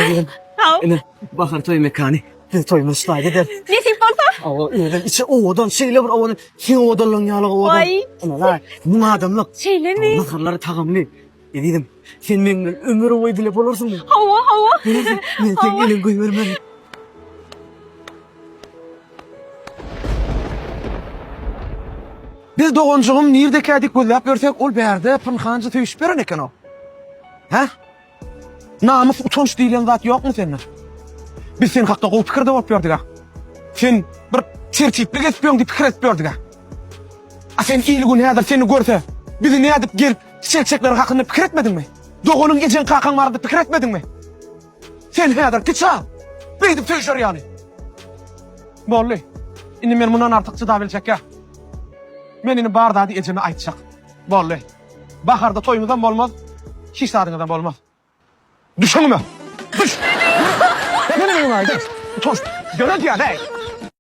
Ezizim. Haw. Ine, bahar toý mekany. Biz toýumyzy şlaýda ederis. Nesip bolsa. Hawa, özem içi owadan, şeýle bir owadan. Seň owadanlygyň ýaly owadan. Waý. Ine, laý, müň adamlyk. Şeýlemi? Naharlary tagamly. Ezizim, sen meň bilen ömür boýy bile bolarsyňmy? Hawa, hawa. Bolarsyň. Men seň eliňi goýbermerin. Biz doganjygym nirdekä diýip gözläp ýörsek, ol bärde pynhanja söýüşip ýören eken-ow. Hä? Namys, utanç diýlen zat ýokmy sende? Biz sen hakda gowy pikirde bolup ýördük-ä. Sen bir tertipli gezip ýörüň diýip pikir edip ýördük-ä. A sen il-gün häzir seni görse, bizi nädip gelip çekjekleri hakynda pikir etmediňmi? Doganyň, ejeň, kakaň barada pikir etmediňmi? Sen häzir kiçä beýdip söýüşer ýaly. Boldy. Indi men mundan artyk çydabiljekkä. Men indi bar zady ejeme aýtjak. Boldy. Baharda toýumyzam bolmaz, hiç zadyňyzam bolmaz. Düş öňüme! Düş! Sen öňüme düş! Utanç döredýän, äý!